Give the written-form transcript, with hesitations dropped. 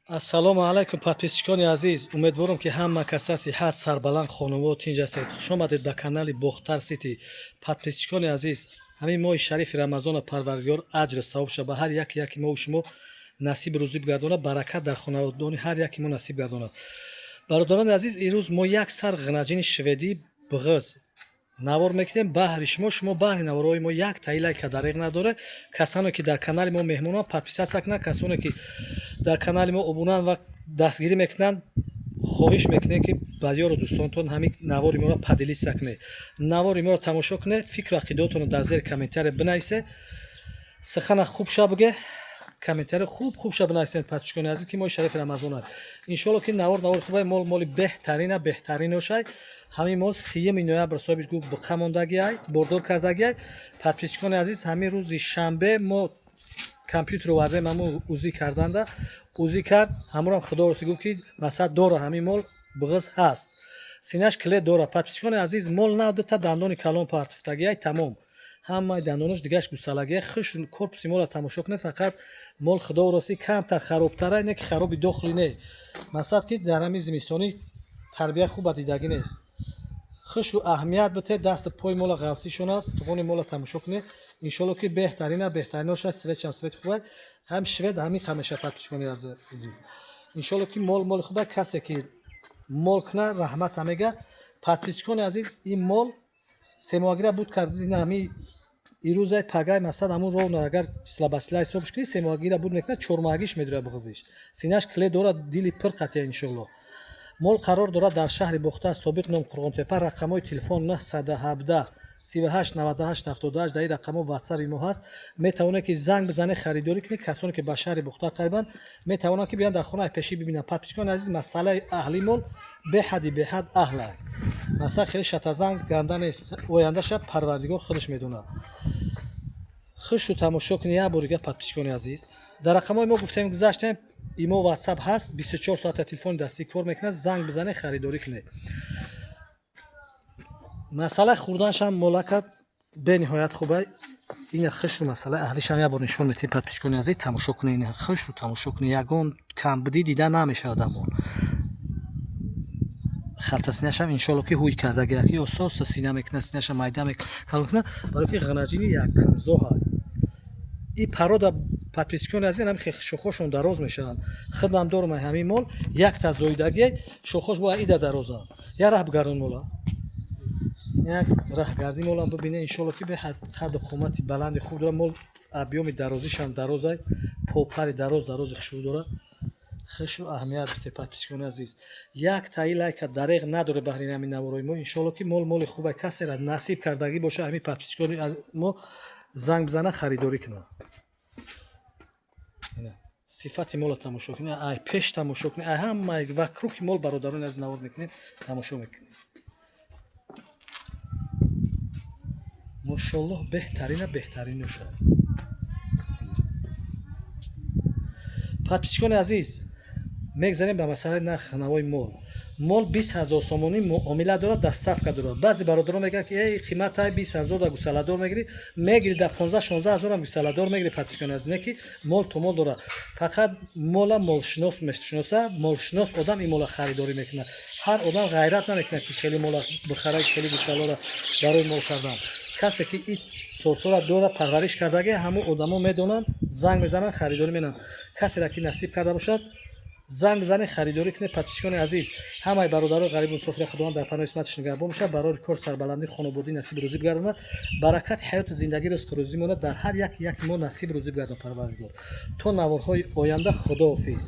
Ассалому алайкум, подписчикони азиз. Умедворам, ки ҳама каса сиҳат, сарбаланд, хонавод тинҷ ҳастед. Хушомадед ба канали Бохтар Сити. Подписчикони азиз, ҳамин моҳи шарифи Рамазона Парвардигор аҷру савобша ба ҳар яке яки мову шумо насиб рӯзӣ бигардонад, баракат дар хонаводони ҳар яки мо насиб гардонад. Бародарони азиз, ирӯз мо як сар ғанаҷини шведӣ бғыз навор мекунем баҳри шумо. Шумо баҳри наворҳои мо як таи лайка дареғ надоре. Касоне ки дар канали мо меҳмонанд, подписаться кунанд. Касоне ки дар канали мо обунанд ва дастгирӣ мекунанд, хоҳиш мекунем, ки ба ёру дӯстонтон ҳамин навори моро поделиться кунед, навори моро тамошо кунед, фикру ақидаотонро дар зери комментария бинависед. Сухана хуб ша биге, комментарий хуб хуб ша бинависед, подписчикони азиз, ки моҳи шарифи Рамазон аст. Иншоалло, ки навор навори хубай, мол моли беҳтарина, беҳтариношай. Ҳамин мол 30-юми ноябр соҳибиш гуфт, буқа мондагиай, бордор кардагиай. Подписчикони азиз, ҳамин рӯзи шанбе мо компютер овардем, ҳамун УЗИ карданда УЗИ кард. Ҳамонам худо роси гуфт, ки масалан дора, ҳамин мол буғиз ҳаст, синаш клей дора. Подписчикони азиз, мол на дута дандони калон партуфтагиай, тамом, ҳамаи дандонош дигаш гусалагия. Хуш корпуси мола тамошо кунед. Фақат мол, худо росӣ, камтар харобтара, не ки хароби дохили не, масалан, ки дар ҳамин зимистонӣ тарбия хуба дидагӣ нест. Хушу аҳамият бите, дасту пои мола ғафсишон аст, туғони мола тамошо кунед. Иншоалло, ки беҳтарина, беҳтаринош аст. Цветшам цвети хубай, ҳам швед ҳамин ҳамеша. Подписчикони азиз, иншоалло, ки мол моли хуба. Касе ки мол куна, раҳмат мега. Подписчикони азиз, ин мол семоҳагира буд кард. Ҳами ирӯзай пагай, масалан, ҳамун ровно агар числа ба числа ҳисобш кунӣ, семоҳагира буд мекунад, чормоҳагиш медурад буғизиш. Синаш клей дорад, дили пир қатия. Иншоалло, мол қарор дорад дар шаҳри Бохтар, собиқ ном Қурғонтепа. Рақамҳои телефон 917 38 98 78. Дар ин рақамҳо ватсари мо ҳаст, метавонед, ки занг бизанед, харидорӣ кунед. Касоне ки ба шаҳри Бохтар қарибанд, метавонанд, ки биёянд, дар хонаи пешӣ бибинанд. Подписчикони азиз, масъалаи аҳли мол беҳади беҳад аҳла, масалан, хеле шатазанг ганда нест. Ояндаша Парвардигор худаш медонад. Хушу тамошо кунед як бори дигар. Подписчикони азиз, дар рақамҳои мо гуфтем, гузаштем, имо, ватсап ҳаст, 24 соата телефони дастӣ кор мекунад. Занг бизанед, харидорӣ кунед. Масъалаи хӯрданашам молака бениҳоят хуба. Ина хушру масъалаи аҳлишам як бор нишон метиҳем. Подписчикони азиз, тамошо кунед, ина хушру тамошо кунед, ягон камбудӣ дида намешавад. Амон халтасинашам, иншоалло, ки ҳуй кардагия, ки ососа сина мекунад, синаша майда калон мекунад, барои ки ғанаҷини якзоҳа и порода. Подписчикони азиз, ҳами шохошон дароз мешаванд. Хидмам дорум ҳамин мол якта зоидагия, шохош бояд ида дарозанд. Як раҳ бигардон мола, як раҳгардӣ молам бибине. Иншоалло, ки беҳад қадду қомати баланди хуб дорад мол, объёми дарозишам дарозай, попари дароз дарози хушрӯ дорад. Хушу аҳамият бите, подписчикони азиз, як таи лайка дареғ надоре баҳри ҳамин наворои мо. Иншоалло, ки мол моли хубай. Касера насиб кардагӣ боша, ҳамин подписчикони мо занг бизана, харидорӣ кунад. Сифати мола тамошо кунед, ай пеш тамошо кунед, ай ҳамаи вокруги мол, бародарони азиз, навор мекунем, тамошо мекунем. Мошоллоҳ, беҳтарина, беҳтариноша. Подписчикони азиз, мегзарем ба масъалаи нархи навои мол. Мол 20 000 сомонӣ муомила дорад, доставка дорад. Баъзе бародарон мегӯянд, ки эй, қиматай, 20 000 да гусаладор мегирӣ? Мегирӣ, да 15-16 ҳазорам гусаладор мегирӣ. Подписчикони азиз, не ки мол то мол дорад, фақат мола молшинос мешиноса. Молшинос одам ин мола харидорӣ мекунад. Ҳар одам ғайрат намекунад, ки хеле мола бихара, хеле гусалора барои мол кардан. Касе ки ин сортҳоро дора, парвариш кардаги, ҳамун одамо медонанд, занг мезананд, харидорӣ менанд. Касеро ки насиб карда бошад, занг бизанед, харидорӣ кунед. Подписчикони азиз, ҳамаи бародарои ғарибу мусофира Худованд дар паноҳи исматаш нигаҳбон бошад, барори кор, сарбаландӣ, хонободӣ насиб рӯзӣ бигардонад, баракати ҳаёту зиндагӣ, ризқу рӯзӣ монад, дар ҳар як яки мо насиб рӯзӣ бигардонад Парвардигор. То наворҳои оянда, худоҳофиз.